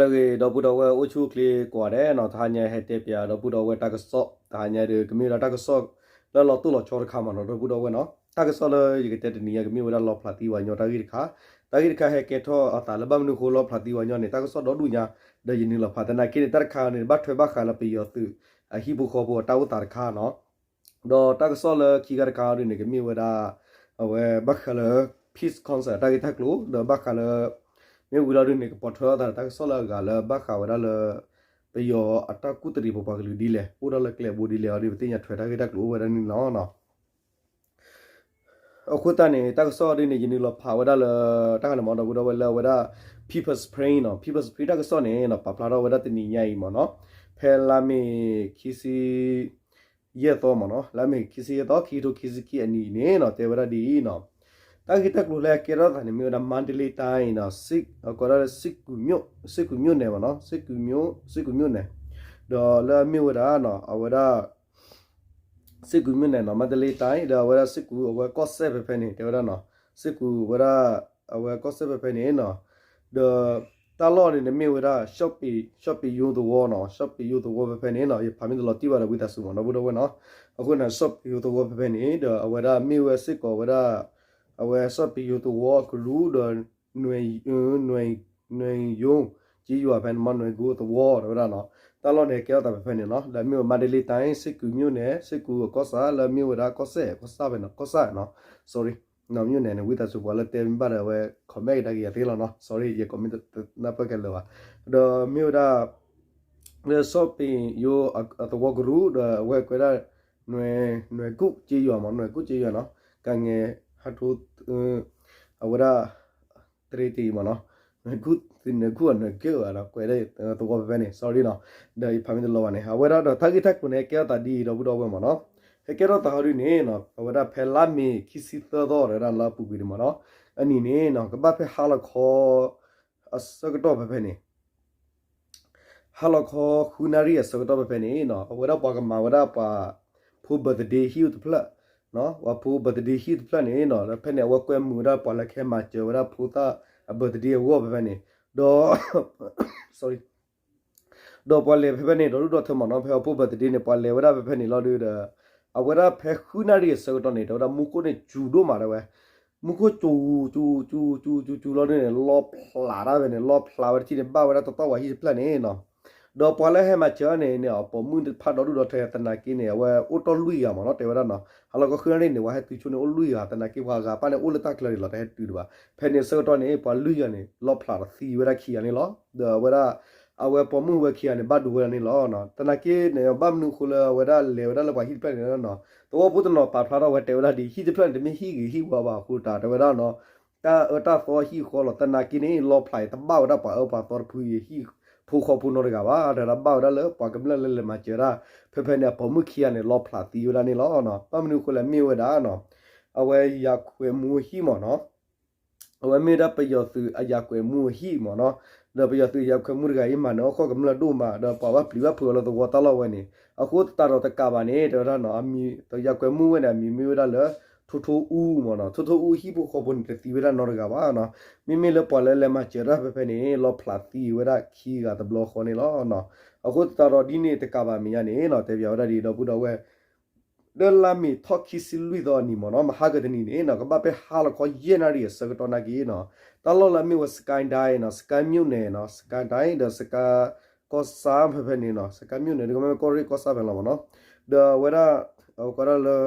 လၢအဂ့ၤ ဒီပုၢ်ဒီဝဲၢ်အိၣ်ဆူၣ်အိၣ်ချ့ကိးဂၤဒဲးနီၤ, တဟါညါဟဲတဲပၠးဒီပုၢ်ဒီဝဲၢ်တၢ်ကစီၣ်, တဟါညါဒီး ကမ့ၢ်ဝဲဒၣ်တၢ်ကစီၣ်လၢလီၤတိၢ်လီၤဆီတခါမ့ၢ်နီၤ ဒီပုၢ်ဒီဝဲၢ်နီၤ. တၢ်ကစီၣ်လၢယကတဲတနံၤညါ ကမ့ၢ်ဝဲဒၣ်လီဖျးသံဝၤညီတၢ်ဂ့ၢ်တခါ, တၢ်ဂ့ၢ်တခါဟဲကဲထီၣ်အသးလၢဘၣ်မနုၤအဃိလီဖျးသံဝၤညီန့ၣ် တၢ်ကစီၣ်ဒီဒူၣ်ညါ, ဒီးယနုာ်လီၤဖးသနာ်က့န့ၣ် တၢ်တခါန့ၣ် ဘၣ်ထွဲဘၣ်ဃးလၢပယီၤသုး အဟံၣ်ဖိဃီဖိအတၢ်အိၣ်သးတခါနီၤ. ဒီးတၢ်ကစီၣ်လၢခံခါတခါအံၤဒ်န့ၣ် ကမ့ၢ်ဝဲဒၣ် အဝဲဘၣ်ဃးလၢ Peace Council တၢ်ဂ့ၢ်တၢ်ကျိၤ ဒီးဘၣ်ဃးလၢ မ့ၢ်ဝံၤလီၤဒ်န့ၣ် ကပိာ်ထွဲအသးတၢ်ကစီၣ်လၢအဂၤလၢဘၣ်ဃးဝဲဒၣ်လၢ ပယီၤအတၢ်ကူၣ်တရံးပပှၤကလုာ်ဒ်လဲၣ် အိၣ်ဒၣ်လၢကျဲဘိဒ်လဲၣ်အီၤဒ် ပသ့ၣ်ညါထွဲတၢ်ဂ့ၢ်တၢ်ကျိၤအိၣ်ဝဲဒၣ်န့ၣ်လီၤ. အဃိသတးန့ၣ် တၢ်ကစီၣ်ဒ်န့ၣ် ယနုာ်လီၤဖးဝဲဒၣ်လၢ တၢ်ဂၤန့ၣ်မ့ၢ်ဒီပုၢ်ဒီဝဲၢ်လၢအဝဲဒၣ် People's Spring နီၤ, People's Spring တၢ်ကစီၣ်န့ၣ်နီၤ ပာ်ဖျါထီၣ်ဝဲဒၣ်တနံၤညါအံၤမ့ၢ်နီၤ, ဖဲလါမ့ၤခံဆံယဲၢ်သီမ့ၢ်နီၤ, လါမ့ၤခံဆံယဲၢ်သီ ခံကထိခံဆံခံအနံၤန့ၣ်နီၤ တဲဝဲဒၣ်ဒ်အံၤနီၤ, တၢ်ဂ့ၢ်တၢ်ကျိၤလၢအကဲထီၣ်သးန့ၣ် မ့ၢ်ဝဲဒၣ် မါတလ့တၢ်အံၤနီၤ, ကိးဒၣ်လၢ စ့ၣ်ကူၤမိၣ်န့ၣ်မ့ၢ်နီၤ, စ့ၣ်ကူၤမိၣ်န့ၣ်, ဒီးလၢအမ့ၢ်ဝဲဒၣ်နီၤ အဝဲဒၣ် စ့ၣ်ကူၤမိၣ်န့ၣ်နီၤ မါတလ့တၢ်အံၤ ဒီးအဝဲဒၣ်စ့ၣ်ကူၤအဝဲကီၢ်စဲၣ်ဖဲဖဲန့ၣ် တဲဝဲဒၣ်နီၤ, စ့ၣ်ကူၤဝဲဒၣ် အဝဲကီၢ်စဲၣ်ဖဲဖဲန့ၣ်နီၤ, ဒီးတၢ်လီၢ်န့ၣ်န့ၣ်မ့ၢ်ဝဲဒၣ် ရှီၣ်ပ့ၤယိသဝီနီၤ, ရှီၣ်ပ့ၤယိသဝီဖဲဖဲန့ၣ်နီၤ, ယဖးမ့ၢ်တလီၤတံၢ်ဘၣ်ဒီးဝံသးစူၤမ့ၢ်နီၤ ဒီပုၢ်ဒီဝဲၢ်နီၤ, အဃိန့ၣ် ရှီၣ်ပ့ၤယိသဝီဖဲဖဲန့ၣ် ဒီးအဝဲဒၣ်မ့ၢ်ဝဲစ့ၢ်ကီးဝဲဒၣ် အဝဲရှီၣ်ပ့ၤယိသဝီအကရူၢ်ဒီး နွဲၣ် နွဲၣ် နွဲၣ်ယိ က့ယွၤဖဲန့ၣ်မ့ၢ် နွဲၣ်ကိသဝီတဲဝဲဒၣ်နီၤ, တၢ်လီၢ်န့ၣ်ကဲထီၣ်သးဖဲဖဲန့ၣ်နီၤ, ဒီးမ့ၢ်ဝဲ မါတလ့တၢ်အံၤ စ့ၣ်ကူၤမိၣ်န့ၣ် စ့ၣ်ကူၤအကီၢ်စဲၣ် လၢမ့ၢ်ဝဲဒၣ်ကီၢ်စဲၣ် ကီၢ်စဲၣ်ဖဲန့ၣ် ကီၢ်စဲၣ်နီၤ, sorry မိၣ်န့ၣ်န့ၣ် ဝံသးစူၤပှၤလၢတဲမ့ၢ်ဘၣ်ဒီးအဝဲ comment ကဒါက့ၤယၤသ့လီၤနီၤ, sorry ယကိးမ့ၢ်တနၢ်ပၢၢ်ခဲလၢာ်ဘၣ်, ဒီးမ့ၢ်ဝဲဒၣ် လၢရှီၣ်ပ့ၤယိအသဝီကရူၢ် ဒီးအဝဲကွဲးဒၣ် နွဲၣ် နွဲၣ်ကူၣ်က့ယွၤမ့ၢ် နွဲၣ်ကူၣ်က့ယွၤနီၤ, ကငဲၤဟးထူ အဝဲဒၣ် တရ့တံၤမ့ၢ်နီၤ, နွဲၣ်ကူၣ် နွဲၣ်ကူၣ်အနွဲၣ်က့ၢ်အနီၤ ကွဲးဒၣ်သဝီဖဲဖဲန့ၣ် sorry နီၤ, ဒီးယဖးမ့ၢ်တလီၤဘၣ်န့ၣ် အဝဲဒၣ်ဒီးတၢ်ဂ့ၢ်တၢ်ကျိၤန့ၣ် ဟဲကဲထီၣ်သးဒ်အံၤ ဒီပုၢ်ဒီဝဲၢ်မ့ၢ်နီၤ, ဟဲကဲထီၣ်သးဟီဒ်န့ၣ်နီၤ အဝဲဒၣ်ဖဲလါမ့ၤခံဆံသၢသီဒီးဝဲဒၣ်လၢအပူၤကွံာ်န့ၣ်မ့ၢ်နီၤ, အနံၤန့ၣ်နီၤ ကဘၣ်ဖဲဟါလီၤခီ အဆၢကတီၢ်ဖဲဖဲန့ၣ် ဟါလီၤခီဃုနၣ်ရံၣ်အဆၢကတီၢ်ဖဲဖဲန့ၣ်နီၤ အဝဲဒၣ်ပှၤကမၤဝဲဒၣ်ပှၤဖိ birthday ဟံၣ်တဖျၢၣ်, ပှၤဖိ birthday ဟံၣ်တဖျၢၣ်န့ၣ်နီၤ ဖဲန့ၣ် အဝဲကွဲမုာ်ဝဲဒၣ်ပှၤလၢကဟဲမၤစၢၤဝဲဒၣ်ဖိသၣ်အ birthday အဂီၢ်ဖဲဖဲန့ၣ်, ဒီး sorry ဒီးပှၤလဲၤဖဲဖဲန့ၣ် ဒီဒူၣ်ဒီထၢမ့ၢ်နီၤ ဖဲအဖိ birthday န့ၣ် ပှၤလဲၤဝဲဒၣ်ဖဲဖဲန့ၣ်လီၤဒီး အဝဲဒၣ်ဖဲဃုနၣ်ရံၣ်အဆၢကတီၢ်န့ၣ် တဲဝဲဒၣ်မူခိၣ်န့ၣ်စူၤဒိၣ်မးတဲဝဲ, မူခိၣ်စူၤ စူၤ စူၤ စူၤ စူၤ စူၤလီၤဒ်န့ၣ် လီဖျးတၢ်ဖဲန့ၣ် လီဖျးဝဲတထံၣ်န့ၣ် ဘၣ်ဝဲဒၣ်တတီၢ်ဝဲဟံၣ်တဖျၢၣ်န့ၣ်နီၤ, ဒီးပှၤလၢဟဲမၤစၢၤန့ၣ်န့ၣ် အပိာ်မုၣ်တဖၣ်ဒီဒူၣ်ဒီထၢသနာ်က့န့ၣ် အဝဲအိၣ်တီၢ်လွံၢ်ဂၤမ့ၢ်နီၤ တဲဝဲဒၣ်နီၤ ဟါလီၤခီဃုနၣ်ရံၣ်န့ၣ် ပှၤဟဲတုၤဆိန့ၣ်အိၣ်လွံၢ်ဂၤ သနာ်က့ပှၤဂၤပၣ်န့ၣ်အိၣ်လၢတၢ်ချၢန့ၣ်လီၤ တဟဲတုၤဒံးဘၣ်, ဖဲန့ၣ်အဆၢကတီၢ်န့ၣ် ပှၤလွံၢ်ဂၤန့ၣ် လီဖျးဒီးသံဝဲဒၣ်ခံဂၤန့ၣ်လီၤ, ဒီးအဝဲဒၣ် အဝဲပိာ်မုၣ်ဝဲခံဂၤန့ၣ် ဘၣ်ဒိဝဲဒၣ်န့ၣ်လီၤ, သနာ်က့န့ၣ် ဘၣ်မနုၤအဃိလၢအဝဲဒၣ်လဲၤဝဲဒၣ်လၢပှၤဟံၣ်တဖျၢၣ်န့ၣ်လီၤ, သဝီဖိတနီၤပာ်ဖျါထီၣ်ဝဲတဲဝဲဒၣ်ဒ် ဟံၣ်တဖျၢၣ်န့ၣ်တမ့ၢ်ဟံၣ်ဂ့ၤဟံၣ်ဝါဘၣ်အဃိတၢ် တဲဝဲဒၣ်နီၤ တၢ်အၢတၢ်သီဟံၣ်ဃီလီၤ သနာ်က့န့ၣ် လီဖျးအံၤတဘၣ်ဝဲဒၣ်ပှၤအၢပှၤသီတဖုအံၤ ဟံၣ်ဖိဃီဖိနီတဂၤဘၣ် တဲဝဲဒၣ်ဘၣ်ဝဲဒၣ်လၢပှၤကမျၢၢ်လၢလဲၤမၤစၢၤဒၣ် ဖဲဖဲန့ၣ် အပိာ်မုၣ်ခံဂၤန့ၣ် လီဖျးသံဝဲဒၣ်န့ၣ်လီၤ, ဘၣ်မနုၤအဃိလဲၣ်မ့ၢ်ဝဲဒၣ်နီၤ အဝဲယၤခွဲးမူဟံၣ်မ့ၢ်နီၤ အဝဲမ့ၢ်ဒၣ်ပယီၤသုးအယၤကွဲးမူအဟံၣ်မ့ၢ်နီၤ, ဒီးပယီၤသုးယၤကွဲးမူတဂၤအံၤမၤနၢၤအီၣ်ဃီၣ်ကမျၢၢ်ဒိၣ်မး ဒီးပှၤဘၣ်ပျံၤဘၣ်ဖုးအီၤလၢသဝီတၢ်လီၢ်ဝဲန့ၣ် အဃိသတးဒီးတကးဘၣ်န့ၣ် တဲဝဲဒၣ်နီၤ အမံၤ ယၤကွဲးမူဝဲန့ၣ် အမံၤမ့ၢ်ဝဲဒၣ်လၢ ထိထိအူမ့ၢ်နီၤ, ထိထိအူဟံၣ်ဖိဃီဖိန့ၣ် တသံဝဲဒၣ်နီတဂၤဘၣ်နီၤ, မ့မ့ၢ်လၢပှၤလၢလဲၤမၤစၢၤတၢ်ဖဲဖဲန့ၣ် လီဖျးသံဝဲဒၣ်ခံဂၤတဘျီဃီန့ၣ်လီၤ, အဃိသတးဒီးဒ်န့ၣ်တကးဘၣ်မဲာ်ညါန့ၣ်နီၤ တဲပၠးဝဲဒၣ်ဒ်ဒီပုၢ်ဒီဝဲၢ် လၢလါမ့ၤထီၣ်ခံဆံလွံၢ်သီအနံၤမ့ၢ်နီၤ မဟါကတနံၤန့ၣ်နီၤ ကဘၣ်ဖဲဟါလီၤခီယဲၢ်နၣ်ရံၣ်အဆၢကတီၢ်နာ်က့နီၤ တၢ်လီၢ်လၢအမ့ၢ်ဝဲ Skyline နီၤ Skyline မြို့နယ် နီၤ Skyline ဒီး Skyline ကီၢ်ဆၣ်ဖဲဖဲန့ၣ်နီၤ Skyline မြို့နယ် ဒ်ကမ့ၢ်ကီၢ်ရ့ၣ်ကီၢ်ဆၣ်ဖဲလီၤမ့ၢ်နီၤ ဒီးအဝဲဒၣ် အဝဲကွၢ်ဒၣ်လၢ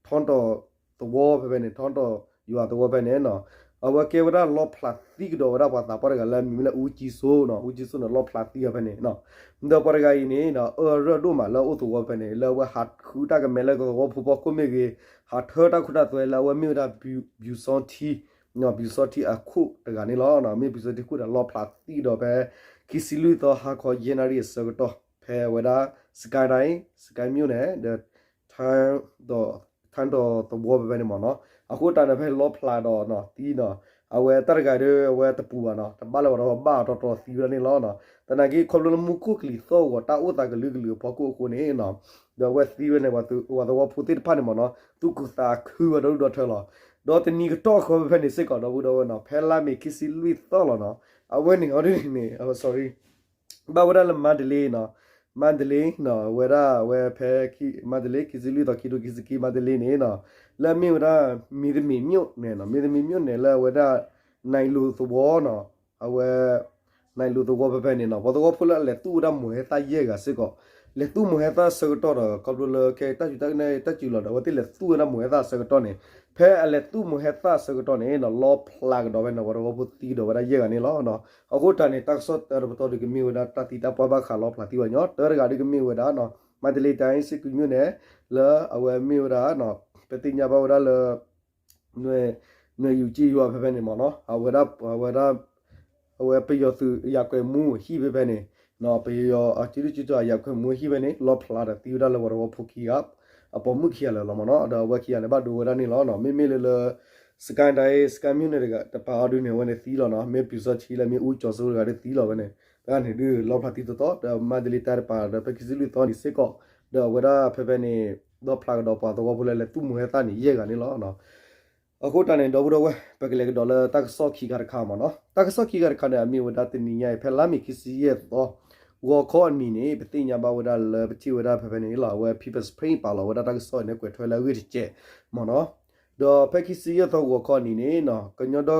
ထီၣ်တီၤသဝီဖဲဖဲန့ၣ် ထီၣ်တီၤယွၤသဝီဖဲန့ၣ်နီၤ အဝဲကဲဝဲဒၣ်လီဖျးသံကဒီးဝဲဒၣ်ပှၤသးပှၢ်တဂၤလၢအမံၤမ့ၢ်လၢ ဦးကြီးစိုး နီၤ ဦးကြီးစိုး န့ၣ် လီဖျးသံအီၤဖဲန့ၣ်နီၤ ဒီးပှၤတဂၤအံၤန့ၣ် အၢၣ်ရၢၢ်ဒိၣ်မးလၢအအိၣ်သဝီဖဲန့ၣ် လၢအဝဲဟးဃုတၢ်ကမဲလၢသဝီဖိဖီခိၣ်မ့ၢ်ဂ့ၤ ဟးထၢတၢ်ခိတၢ်သွဲလၢအဝဲမ့ၢ်ဝဲဒၣ် ပျူစောထီး နီၤ ပျူစောထီးအခိၣ်တဂၤန့ၣ်လီၤ. မ့ၢ်ပျူစောထီးခိၣ်ဒီးလီဖျးသံဒီးဖဲ ခံဆံလွံၢ်သီဟါခီယဲၢ်နၣ်ရံၣ်အဆၢကတီၢ် ဖဲဝဲဒၣ် Skyline စကဲမၠိၣ်န့ၣ် ဒီး ထါ ဒီး ထါဒီးသဝီဖဲဖဲန့ၣ်မ့ၢ်နီၤ အဃိတၢ်န့ၣ်ဖဲလီဖျးဒီးနီၤ သံနီၤ အဝဲတၢ်တဂၤဒီး အဝဲတပူၤဘၣ်နီၤ တဘၣ်လၢၤဘၣ်ဒီးဘၣ်အီၤတီတီသံဝဲဒၣ်န့ၣ်လီၤ. သနာ်က့ခီဖျိလၢမူခိၣ်ကလံၤသီၣ်ဂီၤတၢ်အိၣ်သးကလုာ်ကလုာ်အဖီခိၣ်အဃိန့ၣ်နီၤ ဒီးအဝဲသံဝဲန့ၣ် ပှၤသဝီဖိသ့ၣ်တဖၣ်န့ၣ်မ့ၢ်နီၤ သူၣ်ခုသးခုဝဲဒီဒူၣ်ဒီထၢလီၤ. ဒီးတနံၤကတီၢ်ဃီဖဲဖဲန့ၣ်စ့ၢ်ကီးဒီပုၢ်ဒီဝဲၢ်နီၤ ဖဲလါမ့ၤခံဆံလွံၢ်သီလီၤနီၤ အဝဲန့ၣ်အီၤဒ်န့ၣ် sorry ဘၣ်ဝဲဒၣ်လၢ မါဒလ့နီၤ, မါဒလ့နီၤ ဝဲဒၣ်ဝဲဖဲ မါဒလ့ ခံဆံလွံၢ်သီ ခံကထိခံဆံခံ မါဒလ့န့ၣ်နီၤ, လၢအမ့ၢ်ဝဲဒၣ် မင်းသမီးမြို့န့ၣ်နီၤ, မင်းသမီးမြို့န့ၣ် လၢအဝဲဒၣ် နၢၣ်လိၤသဝီနီၤ, အဝဲ နၢၣ်လိၤသဝီဖဲဖဲန့ၣ်နီၤ, ပှၤသဝီဖိလၢအလဲၤသူၣ်ဝဲဒၣ်မိၢ်ဟဲသၣ်ယဲၢ်ဂၤစ့ၢ်ကီး, လဲၤသူၣ်မိၢ်ဟဲသၣ်ဆၢကတီၢ်ဒီး ခီဖျိလၢခဲတၢ်စူၤတၢ်ကန့ၣ်တၢ်စူၤလီၤဒီး အဝဲသ့ၣ်လဲၤသူၣ်ဝဲဒၣ်မိၢ်ဟဲသၣ်ဆၢကတီၢ်န့ၣ်, ဖဲအလဲၤသူၣ်မိၢ်ဟဲသၣ်ဆၢကတီၢ်န့ၣ်နီၤ လီဖျးကဒီးဝဲန့ၣ် ပှၤသဝီဖိသံကဒီးဝဲဒၣ်ယဲၢ်ဂၤန့ၣ်လီၤ. အဃိတၢ်န့ၣ် တၢ်ကစီၣ်တၢတပတီၢ်ဒုးကမ့ၢ်ဝဲဒၣ်တၢ်သံတၢ်ပှၢ်ဘၣ်ဃးလီဖျးသံဝဲညီ, တၢတဂၤဒုးကမ့ၢ်ဝဲဒၣ်နီၤ, မါဒလ့ တိုင်းစစ်ကူမြို့နယ် လၢအဝဲမ့ၢ်ဝဲဒၣ် ပသ့ၣ်ညါဘၣ်ဝဲဒၣ်လၢ နွဲၣ်ယူၤက့ယွၤဖဲဖဲန့ၣ်မ့ၢ်နီၤ, အဝဲဒၣ် အဝဲ အဝဲပယီၤသုးအရာကွဲမူဟံၣ်ဖဲဖဲန့ၣ်, ပယီၤအစုဒုၣ်စုတီၤအရာကွဲမူဟံၣ်ဖဲန့ၣ် လီဖျးဒီးသံဝဲဒၣ်လၢပှၤသဝီဖိခံဂၤ အပိာ်မုၣ်ခံဂၤလၢာ်လီၤမ့ၢ်နီၤ, ဒီးအဝဲခံဂၤန့ၣ်ဘၣ်ဒိဝဲဒၣ်န့ၣ်လီၤ. မ့မ့ၢ်လၢလၢ စစ်ကိုင်းတိုင်း စစ်ကိုင်းမြို့နယ်တပၤအီၤဒုန့ၣ် အဝဲန့ၣ်သံလီၤနီၤ, မ့ၢ်ပျူၤစီထံလၢမ့ၢ်အူကၠီၤစိတဂၤဒုသံလီၤဝဲန့ၣ်, တဂၤန့ၣ်ဒုးလီဖျးသံတီတီ, ဒီးမါဒလ့ တိုင်းတပၤဒီး ဖဲခံဆံလွံၢ်သီန့ၣ်စ့ၢ်ကီး, ဒီးအဝဲဒၣ်ဖဲဖဲန့ၣ် လီဖျးကဒီးပှၤသဝီဖိလၢလဲၤသူၣ်မိၢ်ဟဲသၣ်န့ၣ် ယဲၢ်ဂၤန့ၣ်လီၤ. အဃိတၢ်န့ၣ် ဒီပုၢ်ဒီဝဲၢ် ပကလဲၤကဒီးလၢတၢ်ကစီၣ်ခံခါတခါမ့ၢ်နီၤ, တၢ်ကစီၣ်ခံခါတခါန့ၣ် အမ့ၢ်ဝဲဒၣ်တနံၤညါအံၤ ဖဲလါမ့ၤခံဆံယဲၢ်သီ ဂီၤခီအနံၤန့ၣ် ပသ့ၣ်ညါဘၣ်ဝဲဒၣ်လၢပထံၣ်ဝဲဒၣ်ဖဲဖဲန့ၣ်လီၤ, အဝဲ People's Spring ပာ်လီၤဝဲဒၣ်တၢ်ကစီၣ်အံၤန့ၣ် ကွဲးထွဲလၢအဂ့ၢ်တစဲးမ့ၢ်နီၤ, ဒီးဖဲခံဆံယဲၢ်သီဂီၤခီအနံၤန့ၣ်နီၤ ကညီဒ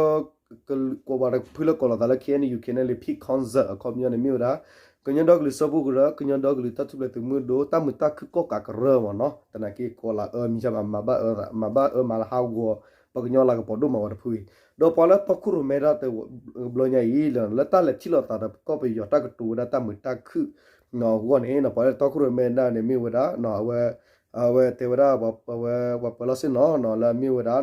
ီကလုာ် ကိးဘၣ်တဖုလၢကိးလီၤသးလၢ KNU KNLA Peak Council အခီပညီန့ၣ်မ့ၢ်ဝဲဒၣ် ကညီဒီကလုာ်စၢဖှိၣ်ကရၢ ကညီဒီကလုာ်တၢ်ထူၣ်ဖျဲးသုးမုၢ်ဒိၣ် တၢ်မုာ်တၢ်ခုၣ်ကီၣ်ကးကရၢမ့ၢ်နီၤ, သနာ်က့ကိးလီၤအၢမံၤဆါဘၣ် မၤဘၣ်အၢ မၤဘၣ်အၢမၤလၢဟးဂီၤ ပှၤကညီလၤကပီၤဒိၣ်မးဝဲတဖုအံၤ, ဒီးပှၤလၢတီခိၣ်ရိၣ်မဲတၢ်တဘျီညါအံၤ လၢတၢ်လဲၤထံၣ်လိာ်သးဒီးကီၢ်ပယီၤတၢ်ကတိၤဝဲဒၣ်တၢ်မုာ်တၢ်ခုၣ်နီၤအဂီၢ်န့ၣ်နီၤ, ပှၤလၢတီခိၣ်ရိၣ်မဲဒၣ်န့ၣ်မ့ၢ်ဝဲဒၣ် အဝဲ အဝဲတဲဝဲဒၣ် အဝဲပှၤပၢၤလီၢ်ဆ့ၣ်နီၤနီၤ လၢအမ့ၢ်ဝဲဒၣ်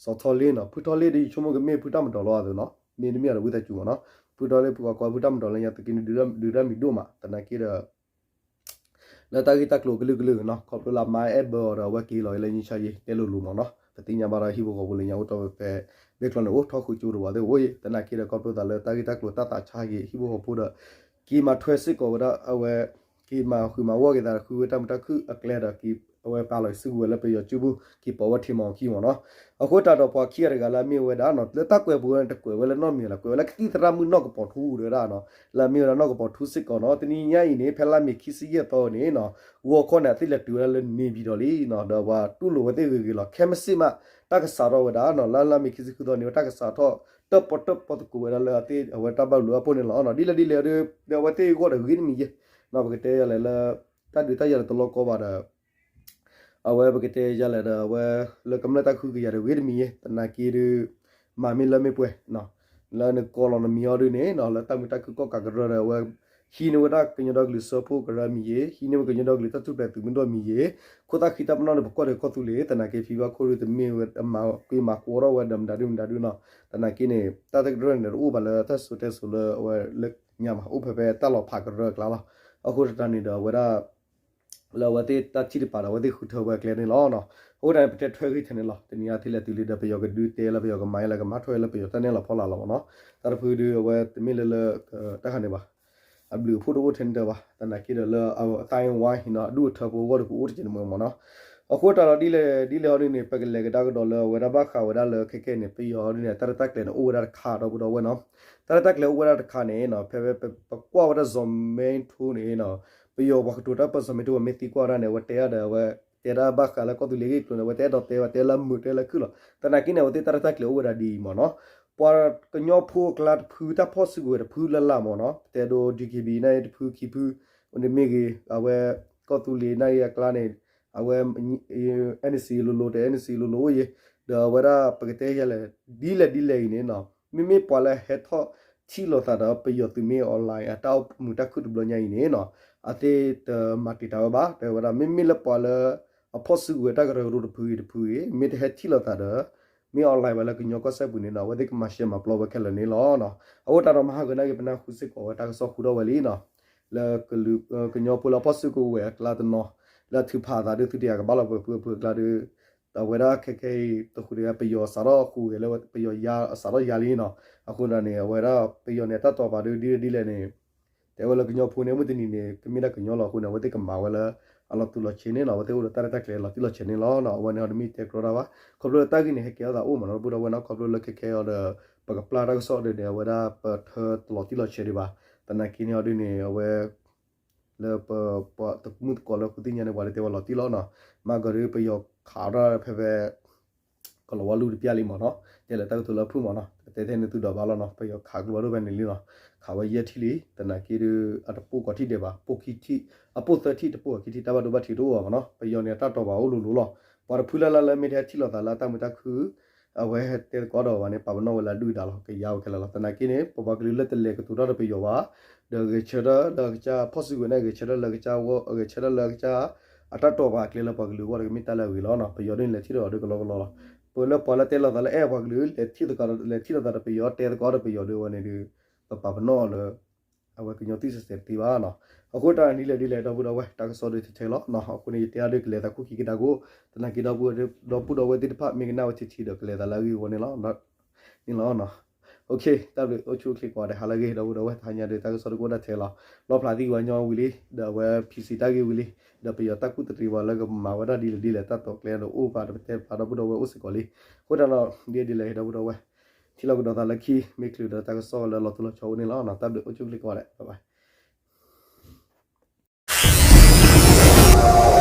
စီၤထီလ့နီၤ, ဖုထီလ့ဒီး ယဆိကမိၣ်ကမ့ၢ်ဖုတၢ်မၤဒီးလီၤအသိးနီၤ, မ့တမ့ၢ်ဒီးဝံသးစူၤမ့ၢ်နီၤ, ဖုထီလ့ ပှၤကိးဖုတၢ်မၤဒီးလၢညါ သုးက့နွံဒုးတၢ်မံၤဒိၣ်မး သနာ်က့ဒီး လၢတၢ်ဂ့ၢ်တၢ်ကျိၤကလုာ်ကလုာ်နီၤ ခီဖျိလၢအမါအဲၣ်ဘၢအီၤဒီးအဝဲက့ၤလီၤလၢညါဆါယ့ၤ တဲလိၤလိၤမ့ၢ်နီၤ, ပသ့ၣ်ညါဘၣ်ဒီးဟံၣ်ဖိဃီဖိလၢညါအိၣ်တ့ၢ်ဝဲဖဲ ဘဲကျီန့ၣ် အိၣ်ထီၣ်ဃုာ်ကၠိတဝၤသ့ၣ်အိၣ်ယ့ၤ သနာ်က့ဒီးခီဖျိသးလၢတၢ်ဂ့ၢ်တၢ်ကျိၤတၢ်သးဆါယ့ၤ ဟံၣ်ဖိဃီဖိဒီး က့ၤမၤထွဲစ့ၢ်ကီးဝဲဒၣ်အဝဲ က့ၤမၤဃုာ်မၤဂီၢ်က့ၤသး ဃုဝဲတၢ်မုာ်တၢ်ခုၣ်အကျဲဒီး အဝဲပာ်လီၤစုကဝဲၤလၢပယီၤစုပူၤ က့ၤပိာ်ဝဲထံမီၤခံမ့ၢ်နီၤ, အဃိသတးဒီးပှၤခံဂၤတဂၤလၢအမ့ၢ်ဝဲဒၣ်နီၤ လၢတၢ်ကွဲးပူၤန့ၣ် တကွဲးဝဲလၢနီတမံၤလီၤ ကွဲးဝဲလၢကသံၣ်သရၣ်မုၣ်နီၢ်ကပီၤထူတဲဝဲဒၣ်နီၤ, လၢအမ့ၢ်ဝဲဒၣ်နီၢ်ကပီၤထူစ့ၢ်ကီးနီၤ တနံၤညါအံၤန့ၣ် ဖဲလါမ့ၤခံဆံယဲၢ်သီန့ၣ်နီၤ ဂီၤခီန့ၣ် အသ့ၣ်လဲၤတုၤဝဲဒၣ်လၢန့ၣ်ပၠံၤဒီးလံနီၤ ဒီးပှၤတူၢ်လိာ်ဝဲသ့ၣ်ဂ့ၤဂ့ၤလီၤ ခဲမုၢ်ဆ့ၣ်မး တၢ်ကစးထီၣ်ဝဲဒၣ်နီၤ လၢလါမ့ၤခံဆံဃုသီန့ၣ် တၢ်ကစးထီၣ် တၢၣ်ပီၣ်တၢၣ်ပီၣ်သကိးဝဲဒၣ်လၢအသ့ၣ်အဝဲတၢ်ဘၣ်ဘျုးအဖှိၣ်န့ၣ်လီၤနီၤ ဒ်လဲၣ်ဒ်လဲၣ်ဒီး ဒီးအဝဲသ့ၣ်အဂီၢ်ဒီးဂ့ၤတမံၤယဲၢ်နီၤ ပကတဲယၤလဲၣ်လၢ တၢ်ဒုးတၢ်ယၤဒီးတလီၤကီဘၣ်ဒီး အဝဲပကတဲယၤလဲၣ်ဒီး အဝဲလၢကမျၢၢ်တၢ်ကဟုကယာ်ဒီးဂ့ၤတမံၤယဲၢ် သနာ်က့ဒီး မၤမ့ၢ်လၢမ့ၢ်ပှဲၤ လၢနကိးလီၤနမံၤအီၤဒုန့ၣ်နီၤ လၢတၢ်မုာ်တၢ်ခုၣ်ကီၣ်ကးကရၢဒီး အဝဲ ဟံးန့ၢ်ဝဲဒၣ်ကညီဒီကလုာ်စၢဖှိၣ်ကရၢမံၤယ့ၤ ဟံးန့ၢ်ဝဲကညီဒီကလုာ်တၢ်ထူၣ်ဖျဲးသုးမုၢ်ဒိၣ်မံၤယ့ၤ ခိၣ်သၣ်ဃံတၢ်ပနီၣ်န့ၣ် ပကွၢ်ဒီးကီၢ်သူလ့ၤ သနာ်က့ဖံဘၣ်ခိၣ်ဒီးတမ့ၢ်ဝဲ မၤကွံမၤကွီထီၣ်ဝဲဒီးမတၤဒုမတၤဒုနီၤ သနာ်က့န့ၣ် တၢ်တကရၢၢ်န့ၣ် တအိၣ်ဘၣ်လၢတၢ်စိၤတဲစိၤလၢအဝဲလၢညါမး အိၣ်ဖဲဖဲတၢ်လီၤဖးကရၢအကျါလီၤ အဃိသတးန့ၣ်ဒီးအဝဲဒၣ် လၢအဝဲသ့ၣ်တၢ်ထံၣ်တပၤဒီး အဝဲသ့ၣ်ဃုထၢဝဲအကျဲန့ၣ်လီၤ. အဃိသတးန့ၣ် ပတဲထွဲဂ့ၤထဲန့ၣ်လီၤ. တနံၤအံၤ အသ့ၣ်လဲၤတုၤလံဒီး ပယီၤကဒုးတဲလၢပယီၤကမၤလၢကမၤထွဲလၢပယီၤတၢ်နဲၣ်လီၤဖီလာ်လီၤမ့ၢ်နီၤ. တၢ်တဖုဒုး အဝဲတမ့ၢ်လၢလၢ တၢ်ခါန့ၣ်ဘၣ်. အဘျုးအဖှိၣ်တအိၣ်ထဲန့ၣ်တဘၣ်. သနာ်က့ဒီးလၢအသၣ်ဝါဟံးနီၤ အဒူၣ်အထၢဖိအဂီၢ်ဒီး ပအိၣ်တက့ၢ်န့ၣ်မ့ၢ်မ့ၢ်နီၤ. အဃိသတးဒီး ဒ်လဲၣ်ဒ်လဲၣ်အီၤဒ်န့ၣ် ပကလဲၤကဒါကဒီးလၢအဝဲဒၣ်ဘၣ်ဃးဝဲဒၣ်လၢခဲခဲအံၤန့ၣ် ပယီၤအီၤဒ်န့ၣ် တၢ်ရဲၣ်တၢ်ကျဲၤန့ၣ် အိၣ်ဝဲဒၣ်တခါဒီပုၢ်ဒီဝဲၢ်နီၤ. တၢ်ရဲၣ်တၢ်ကျဲၤအိၣ်ဝဲဒၣ်တခါန့ၣ်နီၤ ဖဲ ပကွၢ်ဝဲဒၣ် ဇော်မင်းထွန်း န့ၣ်နီၤ ပယီၤပှၤကတိၤတၢ်ပၢၢ် ဇော်မင်းထွန်း မ့ၢ်သံကွၢ်ဝဲဒၣ်န့ၣ် အဝဲတဲအါဒီး အဝဲ တဲဒၣ်ဘၣ်ဃးလၢကီၢ်သူလ့ၤဂ့ၢ်ကျိၤန့ၣ် အဝဲတအဲၣ်ဒိးတဲဘၣ် တဲလၢမုာ်တဲလၢခုၣ်လီၤ. သနာ်က့န့ၣ် အဝဲသ့ၣ်တၢ်ရဲၣ်တၢ်ကျဲၤအိၣ်ဝဲဒၣ်ဒ်အံၤမ့ၢ်နီၤ. ပှၤကညီဖိအကျါတဖုတၢ်ဖီၣ်စုကဝဲၤတဖုလၢ်လၢ်မ့ၢ်နီၤ ပတဲဒိ DKB န့ၣ်တဖုခံဖု န့ၣ်မ့ၢ်ဂ့ၤ အဝဲ ကီၢ်သူလ့ၤန့ၣ်အကျါန့ၣ် အဝဲ NCA လိၤလိၤ တ NCA လိၤလိၤအိၣ်ယဲ ဒီးအဝဲဒၣ်ပကတဲယၤလဲၣ် ဒ်လဲၣ်ဒ်လဲၣ်အံၤန့ၣ်နီၤ မ့မ့ၢ်ပှၤလၢဟဲထီၣ်ထံၣ်လိာ်သးဒီးပယီၤသုးမ့ၢ် online အတၢ်အိၣ်မုာ်တၢ်ခုၣ်တဘျီညါအံၤန့ၣ်နီၤ အသ့ၣ်တမၤတံာ်တာ်ဝဲဘၣ် တဲဝဲဒၣ် မ့မ့ၢ်လၢပှၤလၢ အဖီၣ်စုကဝဲၤတၢ်ကရၢကရိတဖုဂ့ၤတဖုဂ့ၤ မ့ၢ်တဟဲထံၣ်လိာ်သးဒီး မ့ၢ် online ဝဲလၢကညီကီၢ်စဲၣ်ပူၤန့ၣ်နီၤ အဝဲသ့ၣ်ကမၤရှဲမၤပျီဝဲခဲလၢာ်န့ၣ်လီၤ. အဃိသတးဒီးမဟါဂီၤနာ်က့ ပနၢ်ဟူစ့ၢ်ကီးဝဲတၢ်ကစီၣ်ဃုထီၣ်ဝဲလံနီၤ လၢ ကညီဖိလၢအဖီၣ်စုကဝဲၤအကျါတနီၤ လၢအထုးဖးအသးဒုးသုတယၤကဘၣ်လီၤပှဲၤဖုအဖုအကျါဒီး အဝဲဒၣ်ခဲခဲအံၤ တဃုာ်တဂၤ ပယီၤစးထီၣ်ဃုာ်ဂဲၤလၢ ပယီၤယါစးထီၣ်ယါလံနီၤ. အဃိန့ၣ် အဝဲဒၣ်ပယီၤန့ၣ် တၢ်တိာ်ပာ်ဒုးဒ်လဲၣ်ဒ်လဲၣ်န့ၣ် တဲဝဲလၢကညီဖိန့ၣ် မုၢ်တနံၤန့ၣ် ကမ့ၢ်ဒၣ်ကညီလီၤအဃိန့ၣ် အဝဲသ့ၣ်ကမၤဝဲလၢ အလီၤတူၢ်လီၤဆဲးန့ၣ်နီၤ အဝဲသ့ၣ်အိၣ်ဒီးတၢ်ရဲၣ်တၢ်ကျဲၤလီၤတံၢ်လီၤဆဲးန့ၣ်လီၤ. အဝဲန့ၣ်အီၤတမ့ၢ်တဲကြီတၢ်ဘၣ် ခီဖျိလၢတၢ်ဂ့ၢ်န့ၣ် ဟဲကဲထီၣ်သးအိၣ်မ့ၢ်နီၤ ဒီပုၢ်ဒီဝဲၢ်နီၤ ခီဖျိလၢခဲခဲအံၤဒီး ပကပျၢ်တၢ်ကစီၣ်ဒ်န့ၣ် အဝဲဒၣ်ပထၢတလီၤတံၢ်လီၤဆဲးဒံးဘၣ်. သနာ်က့န့ၣ်အီၤဒ်န့ၣ် အဝဲ လၢပ ပှၤတမုၢ်သကိးလၢဃုသ့ၣ်ညါန့ၣ် ပှၤလၢတဲဝဲလီၤတံၢ်လီၤနီၤ. မၤကီၤဒ်ပယီၤခးထီၣ်ဖဲဖဲ ကလီၤဝါလူၢ်တပျၢ်လံမ့ၢ်နီၤ, တဲလၢတၢ်ကတိၤလၢအဖုၣ်မ့ၢ်နီၤ, တဲထဲန့ၣ်သုဒီးဘၣ်လီၤနီၤ, ပယီၤခးကျိဖးဒိၣ်ဖဲန့ၣ်လံနီၤ, ခးဝဲယဲၢ်ထံၣ်လံ, သနာ်က့ဒ် အတပိၢ်ကီၤထံၣ်ဒဲးဘၣ်, ပိၢ်ခံထံၣ်, အပိၢ်သၢထံၣ်တပိၢ်ကီၤခံထံၣ် တၢ်ဘၣ်ဒိဘၣ်ထံးတအိၣ်ဘၣ်မ့ၢ်နီၤ, ပယီၤန့ၣ်အတၢ်တီၤဘၣ်အိၣ်လိၤလိၤလီၤ. ပှၤတဖုလၢ်လၢ်လၢမ့ၢ်တဟဲထံၣ်လိာ်သးလၢအတၢ်မုာ်တၢ်ခုၣ် အဝဲဟဲတဲသကိးဒီးဝဲန့ၣ် ပာ်ပနီၣ်ဝဲလၢအဒုၣ်အဒါလီၤ, ကယါဝဲခဲလၢာ်လီၤ. သနာ်က့န့ၣ် ပပှၤကလုာ်လၢတလဲၤကတိၤတၢ်ဒီးပယီၤဘၣ်, ဒီးဂဲၤဆၢထၢၣ်လၢကစၢ် ဖီၣ်စုကဝဲၤန့ၣ် ဂဲၤဆၢထၢၣ်လၢကစၢ်ဝီ, ဂဲၤဆၢထၢၣ်လၢကစၢ် အတၢ်တီၤဘၣ်အကျဲလၢပှၤကလုာ်အဂီၢ်ဒီး ကမ့ၢ်တၢ်လၢအဂ့ၤလီၤနီၤ. ပယီၤဒ်န့ၣ် လဲၤထံၣ်ဒီးအီၤဒ်ကလီကလီလီၤ. ပလၢပှၤလၢတဲလိာ်သးလၢအဲၣ်ပှၤကလုာ် လဲၤထံၣ်သကိး လဲၤထံၣ်လိာ်သးဒီးပယီၤ တဲသကိးဒီးပယီၤဒ်ဝဲန့ၣ်ဒီး ပပာ်ပနီၣ်အီၤလၢ အဝဲကညီသုးစဲးစဲးတသ့ဘၣ်နီၤ. အဃိတၢ်နံၤလၢဒ်လဲၣ် ဒီပုၢ်ဒီဝဲၢ် တၢ်ကစီၣ်ဒ်ထဲထဲလီၤနီၤ. အဃိန့ၣ် ယတဲအီၤဒ်ကလဲၤသးခိၣ်ခံကဒါကိး, သနာ်က့ ဒီပုၢ်ဒီဝဲၢ်သ့ၣ်တဖၣ် မ့ၢ်ကနၣ်ဝဲထံထံဒီး ကလဲၤသးလၢအဂ့ၢ်အဝီန့ၣ်လီၤ. န့ၣ်လီၤနီၤ. တၢ်ဘျုးအိၣ်ဆူၣ်အိၣ်ချ့ကိးဂၤဒဲး ဟါလၢအဂ့ၤ ဒီပုၢ်ဒီဝဲၢ် တဟါညါဒီး တၢ်ကစီၣ်တကအိၣ်ဒၣ်ထဲလီၤ. လီၣ်ဖျါသံကွၢ်ညီဝံၤလံ, ဒီးအဝဲ ဖံးစံး တၢ်ဂ့ၢ်ဝံၤလံ, ဒီးပယီၤတၢ်ကူၣ်သရံးပှၤလၢကမၤဝဲဒၣ်ဒ်လဲၣ်ဒ်လဲၣ် တၢ်တိာ်ကျဲဒီးအိၣ်ပာ်ဒီးပတဲပာ်ဒီပုၢ်ဒီဝဲၢ်အိၣ်စ့ၢ်ကီးလံ. အဃိတၢ်နီၤ ဒ်ဒ်လဲၣ် ဒီပုၢ်ဒီဝဲၢ် ထံၣ်လိာ်ကဒီးသးလၢခံ မ့ၢ်ချုးဒီးတၢ်ကစီၣ်လၢလီၤထူလီၤယိာ်အိၣ်န့ၣ်လီၤ. တၢ်ဘျုးအိၣ်ဆူၣ်အိၣ်ချ့ကိးဂၤဒဲး bye bye.